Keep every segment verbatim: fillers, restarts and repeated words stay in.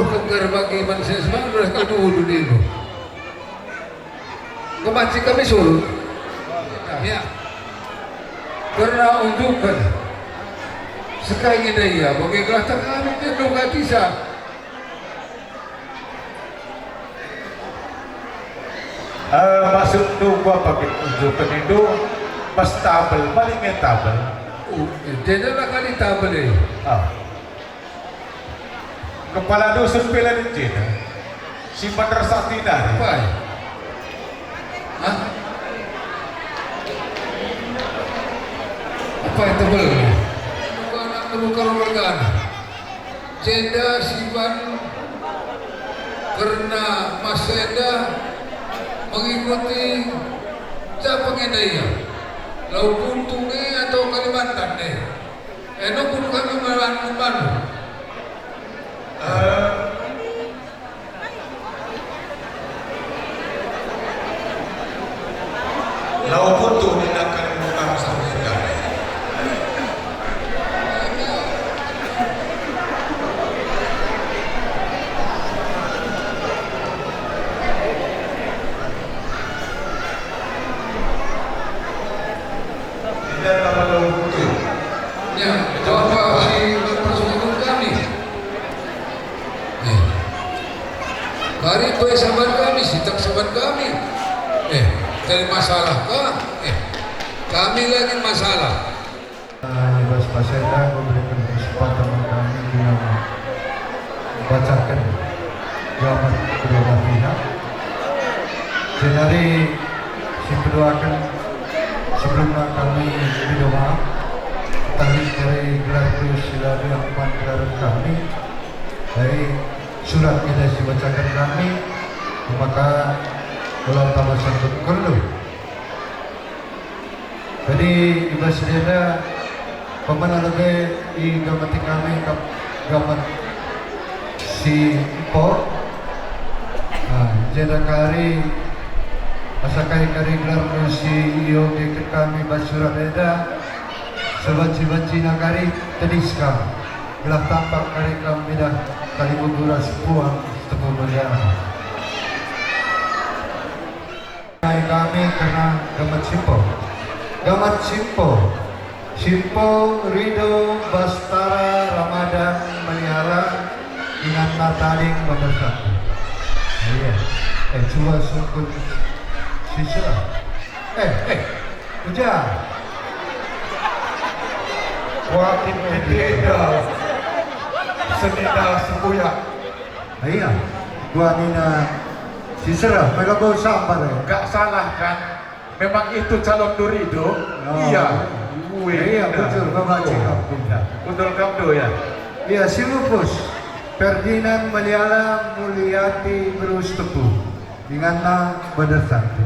Kengger bagi manusia semangat, udah kadu dulu. Kebanci kami suruh. Ya. Kerna unjuken sekai nge daya, bage gelah tah kami tendung atisa. Eh, maksudndu bapa kin unjuken enda? Bas tabel, paling nge tabel. Uh, jenda lah kali tabel, eh. Ah. Kepala dusun pe la nina, si Bandarsati nari. Apai? Hah? Apai tebel? Bukan anak, bukan warga. Jenda siban kerna masa enda mengikuti ja pengenda ia. Lau Buntu nge atau Kalimantan nge. Eno pun kami malan bandu. Eh, Lau Buntu nina kami bukan satu negara. Tidak dapat Lau Buntu. Ya, coba si berpersekutu kami. Eh. Kari pe saban kami, sitak saban kami. Eh, jadi masalah ka? Eh, kami lagi masalah. Eh, i bas pasenda memberikan kesempatan kami guna bacakan gamat kedua belah pihak. Jenari si peduaken, sebelumna kami minta maaf, tah lit kari gelar si la reh man gelar kami. Jadi, surat kita sibacaken kami, maka ulang tambah sangkut kerndu. Jadi, i bas si enda, pemena lebe igamati kami kap-, gamat si empo. Nah, jenda kari, asa kai kari gelarndu si iogeken kami bas surat enda, sebanci-bancina kari tedis kam. Gelah tampak kari kam midah kalimbubu ras puang Sitepu Meliala. Nai kami kerna gamat si empo. Gamat si empo. Si empo Rido Bastara Ramadan Meliala inganna tading Bandarsati. Iya. Eh, cuba sungkun si sera. Eh, eh. Ujar. Wakin kita senina sembuyak. Iya, gua nina si sera, mega bau sampar ya. Gak salah kan? Memang itu calon Durido. Oh. Iya. Wih, iya, nah. Betul, Bapak Cikap. Ya, betul kamu ya. Iya, si Lupus. Ferdinand Meliala Muliati Berus Tepu. Inganna Bandarsati.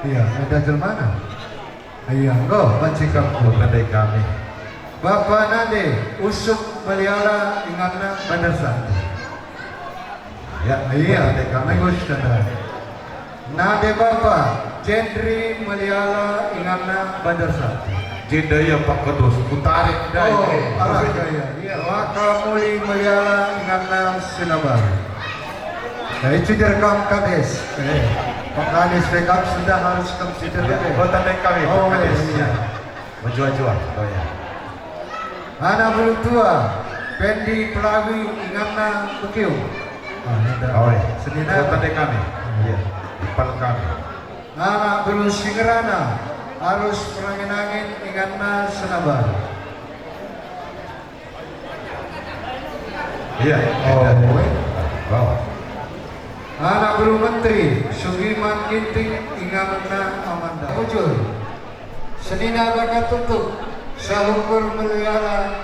Iya, ada jelmana. Iya, enggo, banci kam ku tandai kami. Bapa nande, Usuk Meliala inganna Bandarsati. Ya, iya, tandai kami. Bagus, tandai. Nande bapa, Jendri Meliala inganna Bandarsati. Jenda ia Pak Kedus, kutarik ndai. Oh, arah, iya, iya. Iya, maka Muli Meliala inganna Sinabaru. Nah, itu direkam kades. Eh, Pak Kades rekam sudah harus kam sider. Ya, kota naik kami, oh, Pak Kades. Iya, iya. Maju-maju, oh ya. Anak beru tua, Pendi Pelawi inganna Bekiu. Ah, ada. Oh, iya. Senina. Kota naik kami. Iya, ipal kami. Anak beru Singerana, arus perangin-angin inganna Senabar. Iya. Oh, iya. Bawa. Anak beru menteri, Sugiman Ginting inganna Amanda. Ujur. Senina baka tutuk, Sahukur Meliala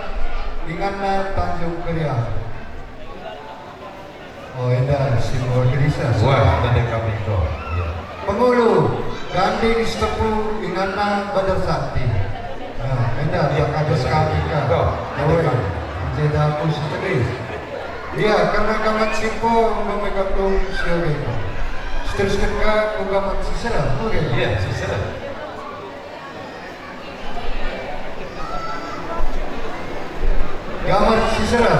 inganna Tanjung Kerial. Oh, enda si mewakili sa. Wah, tanda kami tuh. Iya. Pengulu, Ganding Sitepu inganna Bandarsati. Nah, enda dia kades kami ka. Tuh, tanda kami. Jeda aku si tedis. Iya, karena gamat si empo, maka kami tung si oge. Seteruskan ka ku gamat si sera, oge. Iya, si sera. Gamat si sera,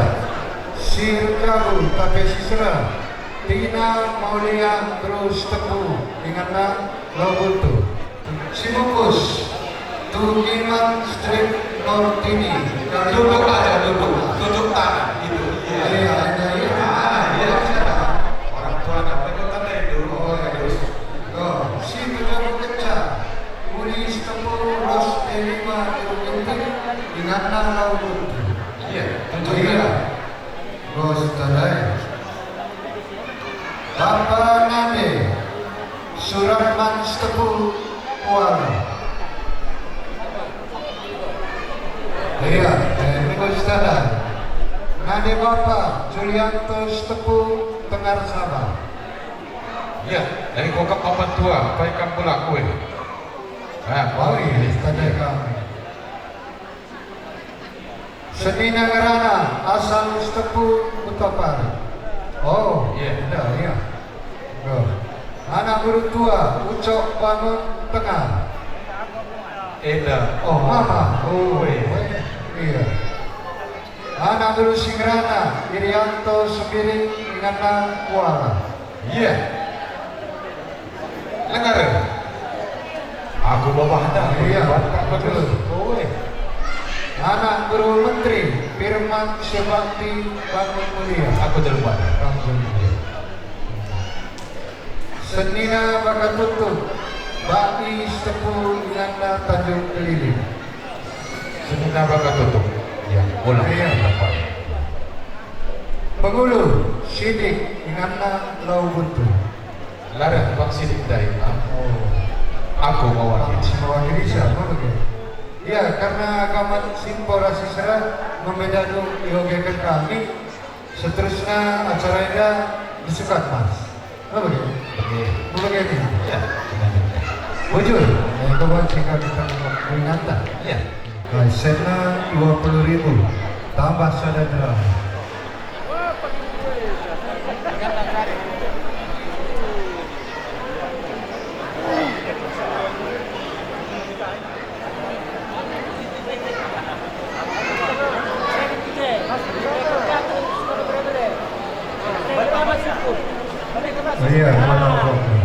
si Si erjabu tapi si sera, Tina Maulia Bruce Tepu, inganna Lau Buntu. Si mukus, Tugiman Street Nortini. Duduk aja, duduk. Tutup tangan, gitu. Iya, iya, iya. Ah, iya. Orang tua dapat kota itu. Oh, iya. Oh, si pejabat kenca. Uli Sitepu ras Elima Erwinti, inganna Lau Buntu. Iya, tentu. Iya. Bos tandai. Bapa Nande, Suratman Sitepu, Kuala. Iya, eh, Bos tandai. Nande Bapa, Julianto Sitepu, Tengar Sabah. Iya, dari kokap papan tua, pai kam pula kue. Nah, oh, iya, tanda kami. Senina ngerana asal Sitepu Utapari. Oh, iya, iya, iya. Oh. Anak guru tua, Ucok Bangun Tengah. Eda. Oh, mama. Oh, iya. Anak guru si ngerana, Irianto Sembiring, inganna Kuala. Iya. Lengar. Aku babahna. Iya, betul. Oe. Anak guru menteri, Firman Sebakti Bangun Mulia. Aku jelma. Bangun Mulia. Senina Bakatutuk, Bak Sitepu, inganna Tanjung Keliling. Senina Bakatutuk. Ya, ulang. Iya. Pengulu, Sidik, inganna Lau Buntu. Larang Bak Sidik ndai, ah. Oh. Aku mewakili. Bak si mewakili siapa lagi? Ya, karena kamat simpo ras si sera, membeda dong iogeken kami. Seterusnya acara enda disukat, Mas. Apa dia? Oke. Apa dia ini? Ya. Bujur. Eh, coba cek kita peringatan. Ya. Nah, senna dua puluh ribu. Tambah sada dera. Iya, mana amplopnya?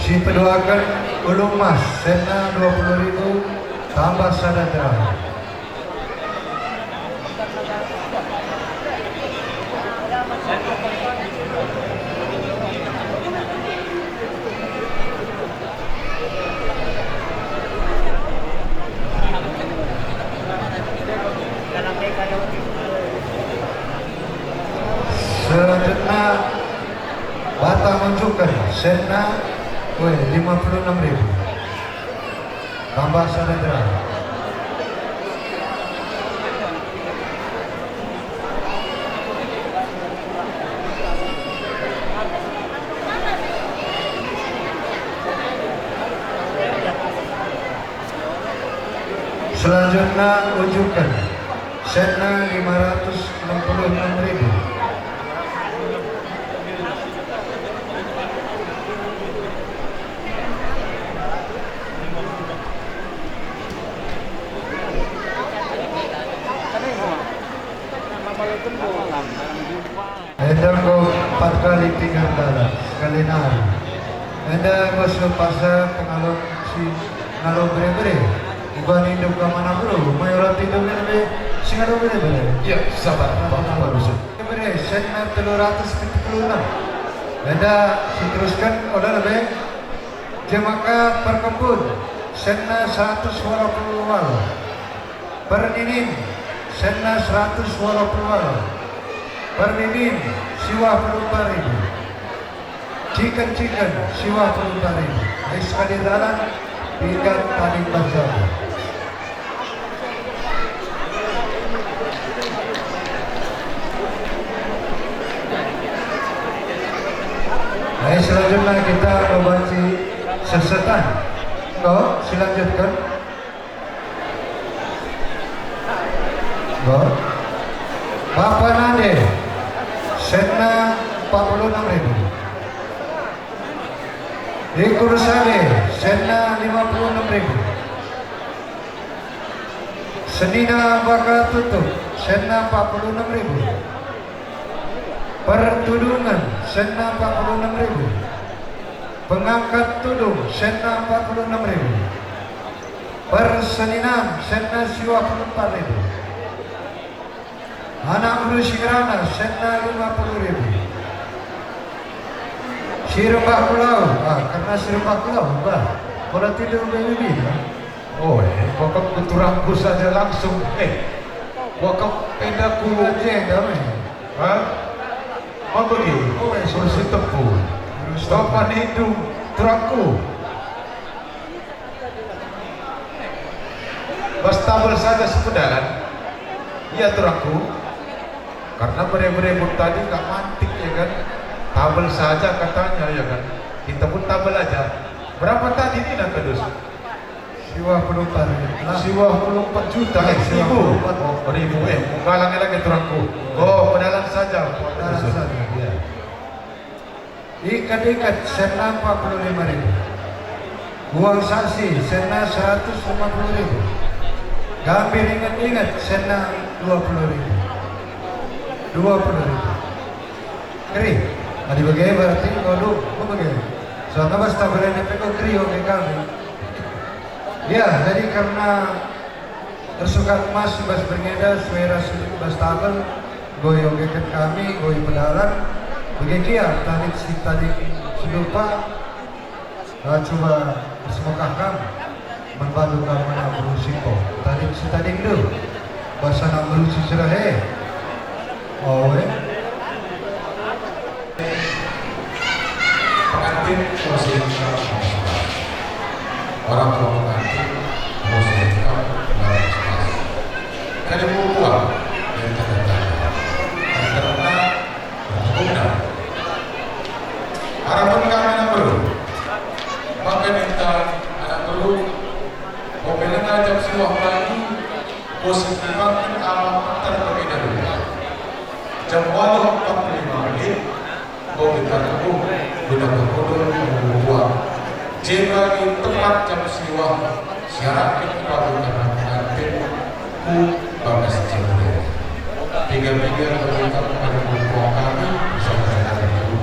Si peduaken ulu emas, senna dua puluh ribu, tambah sada dera. Selanjutnya, Bata ngunjukkan senna, weh, lima puluh enam ribu. Tambah sada dera. Selanjutnya, unjukkan senna lima ratus enam puluh enam ribu. Enda enggo empat kali tinggal dalan, sekali nari. Enda enggo sepasa pengalon si ngalo bere-bere. Enggo nindu ka mana bro, mayor tindu ngene si ngalo bere-bere. Ya, sabar, Pak Parusu. Bere, senna telu ratus pitu puluh enam. Enda si teruskan, oda lebe. Jemaka perkempun, senna seratus dua puluh walu. Perninin, senna seratus dua puluh walu. Perninin, siwah puluh empat ribu. Ciken-ciken, siwah puluh empat ribu. Ai sekali dalan, piga tali empat jam. Ai selanjutnya kita membaca sesetan. Kok, silanjutkan. Bo. Bapa Nande, senna empat puluh enam ribu. Ikur Sade, senna lima puluh enam ribu. Senina baka tutup, senna empat puluh enam ribu. Pertudungen, senna empat puluh enam ribu. Pengangkat tudung, senna empat puluh enam ribu. Perseninan, senna siwah puluh empat ribu. Anak beru si ngerana, senna lima puluh ribu. Si rembah pulau, ah, karena si rembah pulau, bah. Kalau tidak, B B B, ya. Oh, eh, kok ku turangku saja langsung, eh, kok enda ku jenda, eh. Hah? Apa bagi? Oh, eh, kursi tepu. Kursi tepu. Bapak nindu turangku. Bas tabel saja sepedalan. Iya, turangku. Karena berebut-rebut tadi nggak mantik, ya kan? Tabel saja katanya, ya kan? Kita pun tabel aja. Berapa tadi ini, Nak Kadus? Siwah puluh empat ribu. Siwah puluh empat juta, eh, siwah puluh empat ribu, eh, menggalang lagi, turangku. Oh, pedalan saja. Pedalan saja, ya. Ikat-ikat, senna empat puluh lima ribu. Uang saksi, senna seratus lima puluh ribu. Gambir inget-inget, senna dua puluh ribu. Dua puluh ribu. Keri. Adi bage berarti, waduh, kok bage? Soalnya bas tabel enda pe kok keri, oke kami. Ya, jadi karena ersukat emas bas berngi enda, sue ras bas tabel, enggo ioge kami, enggo ipedalan, bage gia tading si tading sedupa, eh, cuba ersemoga kam, man bandu kam anak beru si ko. Tading si tading ndu, bas anak beru si cerah e. Oe. Pengantin musim orang tua pengantin musim dalam. Kade buah dari tanda-tanda. Karena berguna. Harapan kami anak beru. Maka minta anak beru, mobilnya ngajak semua pagi, posisi makin amat terpegina dulu. Jam walu empat puluh lima menit, bau kita tunggu, guna berkudul, menunggu buah. Jemari tepat jam siwah, siarakin bagi karena pengantin, ku bagas jemari. Piga-piga bagi kamu pada kumpul kami, bersama dengan itu.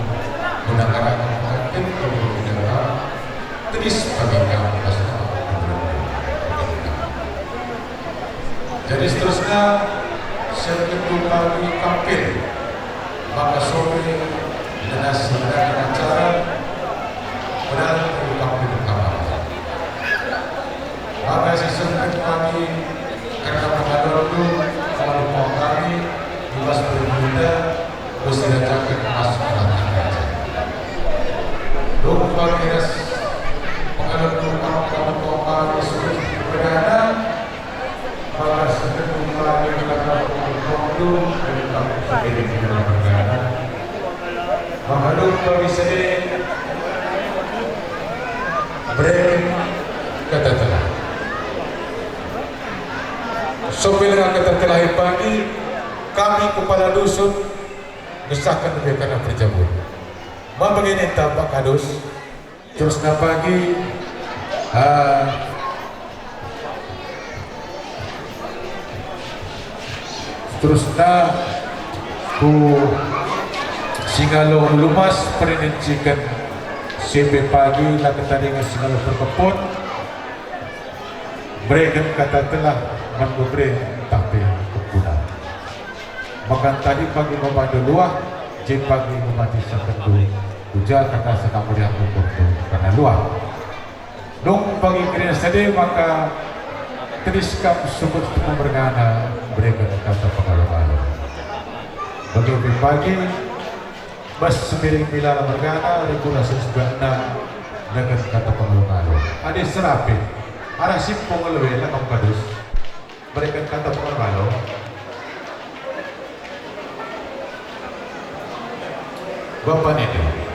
Guna karena pengantin, kamu tidak tahu, tedis bagi kamu, pas Jadi seterusnya, sehingga pagi kampil, maka sore, nasi dan acara, berlalu kampil kamar. Maka si sehingga pagi, karena pengaduan tu, kalau kami, di Mas Bermuda, Kusirajaken masuk neraka. Dung pagi ras pengaduan tu, kalau kami, sudah berada, Maka sekedung pagi kata waktu dari kampung sendiri tidak berjalan. Maka dung pagi sendiri beri kata telah. Sambil dengan kata telah pagi, kami kepala dusun ngesahken lebih karena perjamuan. Ma begini tampak kadus. Terus na pagi, ah, terus na ku singalo lumas periniciken, sampe pagi la ketadinga singalo perkepun, bereken kata telah man bebere ntah pe kepuna. Maka tadi pagi memandu luah, je pagi memati sakenndu, ujar kata senang meriah ukurtu karena luah. Dung pagi kerina sade maka tedis kam subut mergana bereken kata pengalo-ngalo. Bagi pagi, bas sembiring milala mergana, rikula sesebakna dengan kata pengalo-ngalo. Adi serapi, arah simpung lewe lakam kadus. Mereken kata pengalo-ngalo. Bapa nindu.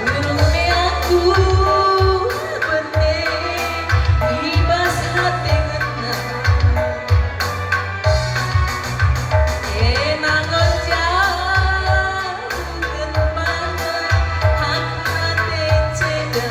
Surune aku bene i bas ate ngena, e nangon jahuken banget hak ate ceda.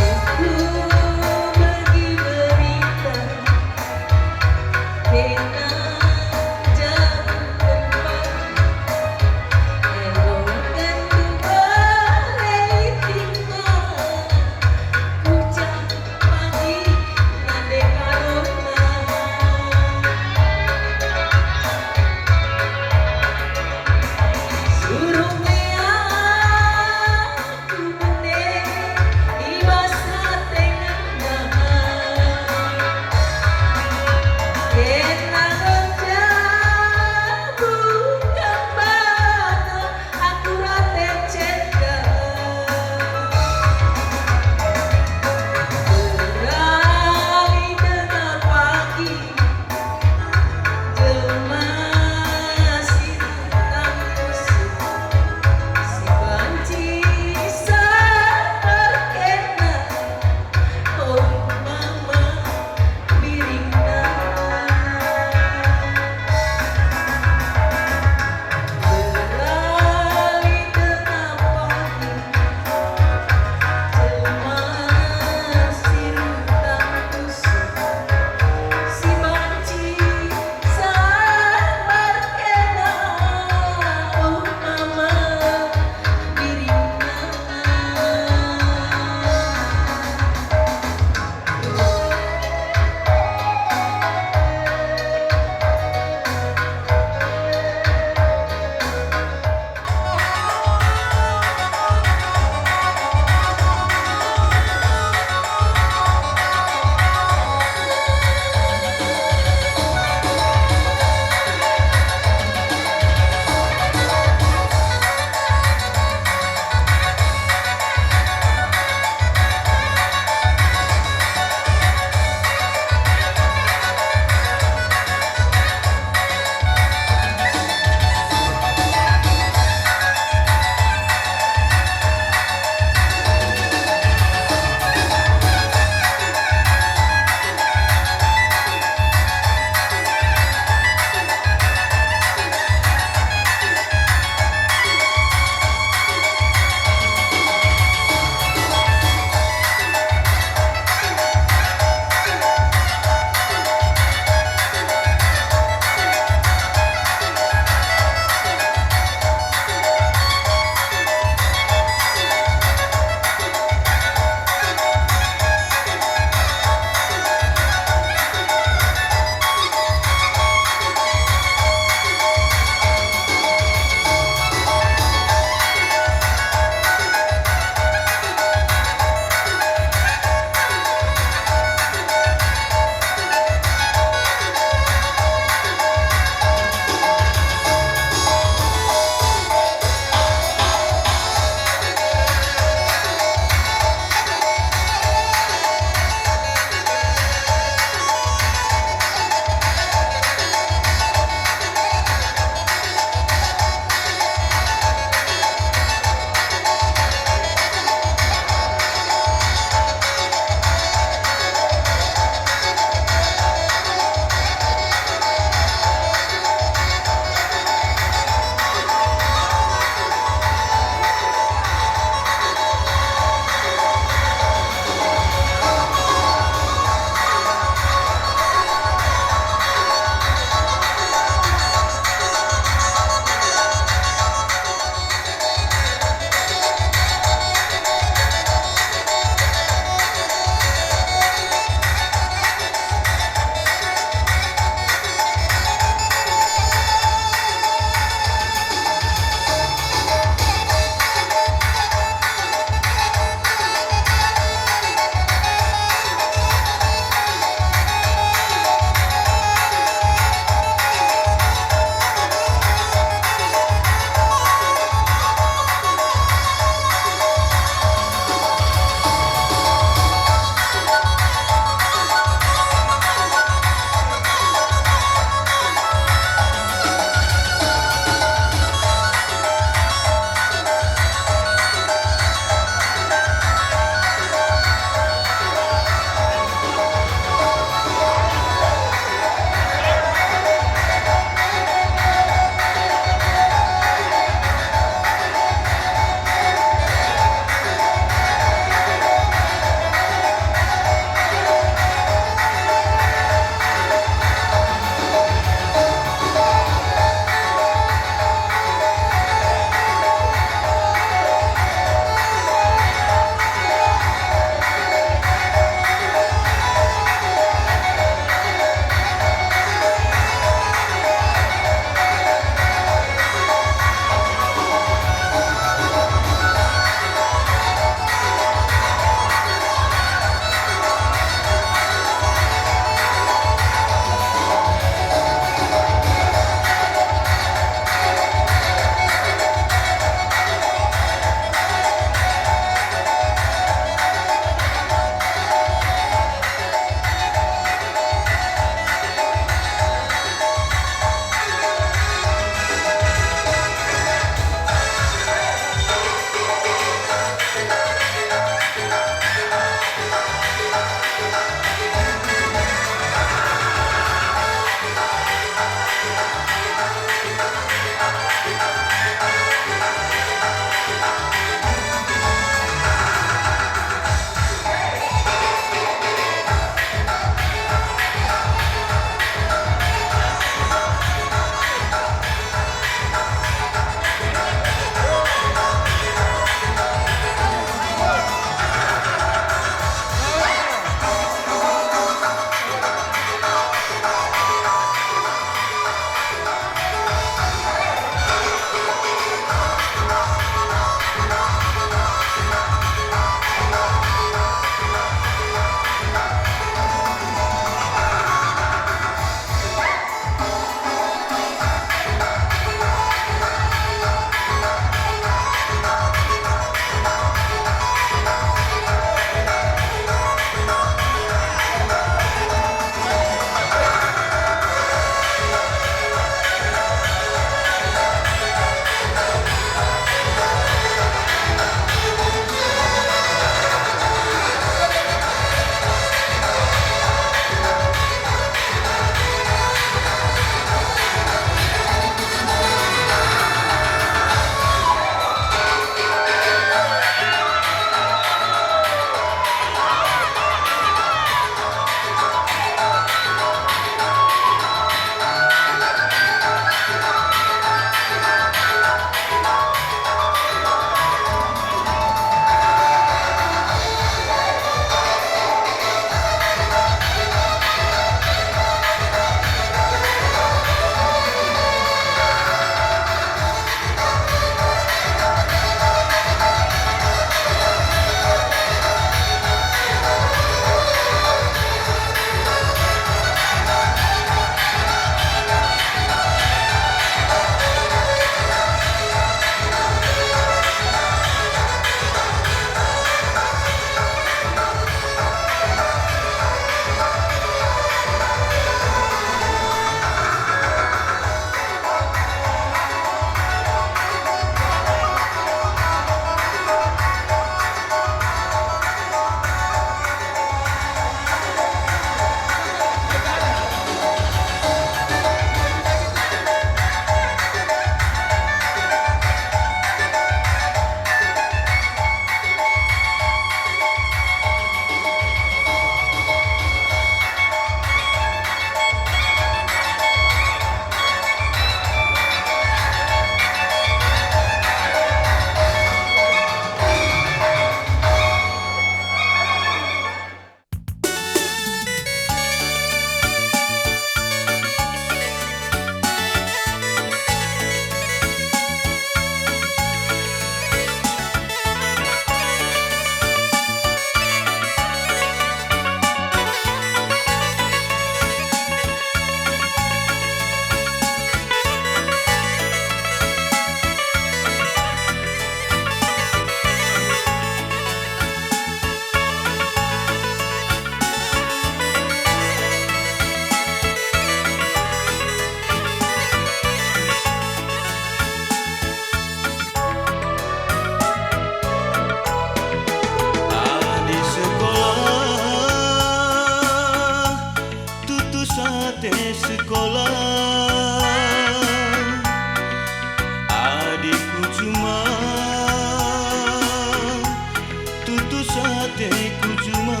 ateku juma.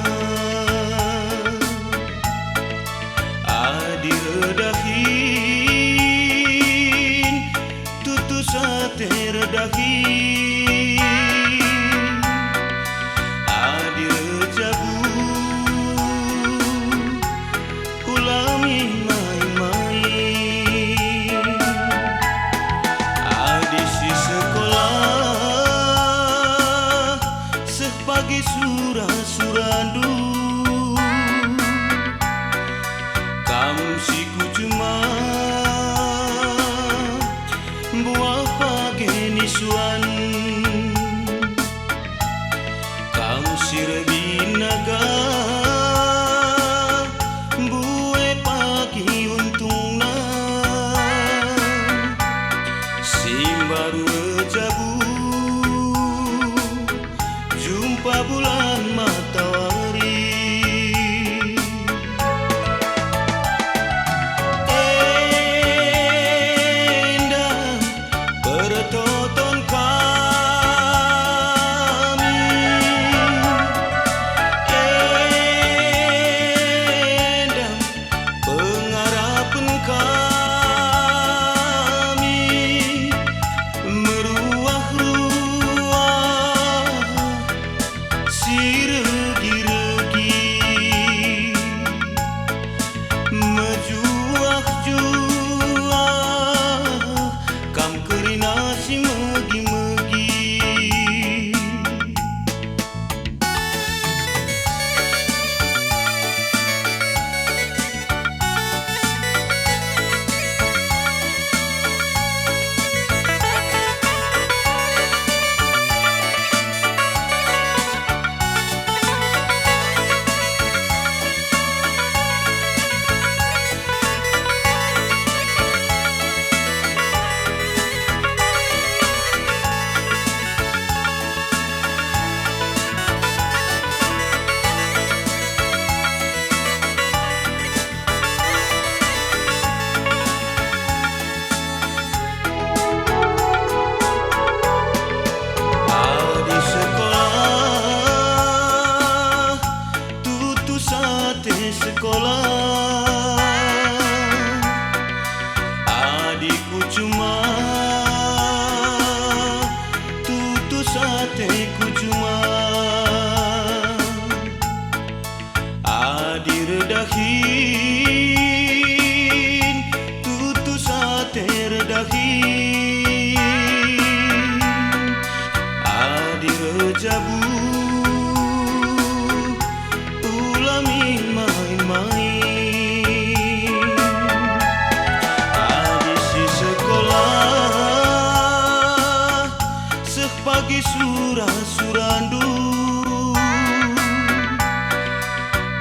Adi erdahin, tutus ate erdahin. Adi erjabu, ulami main-main. Adi si sekolah, seh pagi sura-surandu. Kam si kujuma, mbuah page nisuan. Kam si erbinaga, mbue pagi untungna. Si mbaru erjabu, jumpa bulan matawari. Enda pertoton kami, enda pengarapen kami, meruah-ruah si regi-regi, mejuah-juah kam kerina si megi-megi. Adi sekolah, tutus ate sekolah. Adi kujuma, tutus ate kujuma. Adi erdahin, tutus ate erdahin. Adi erjabu, ulami main-main. Adi si sekolah, seh pagi sura-surandu.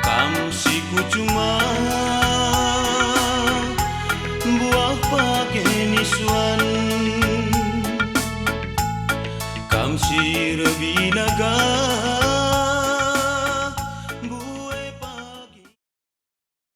Kam si kujuma, mbuah page nisuan. Kam si erbinaga,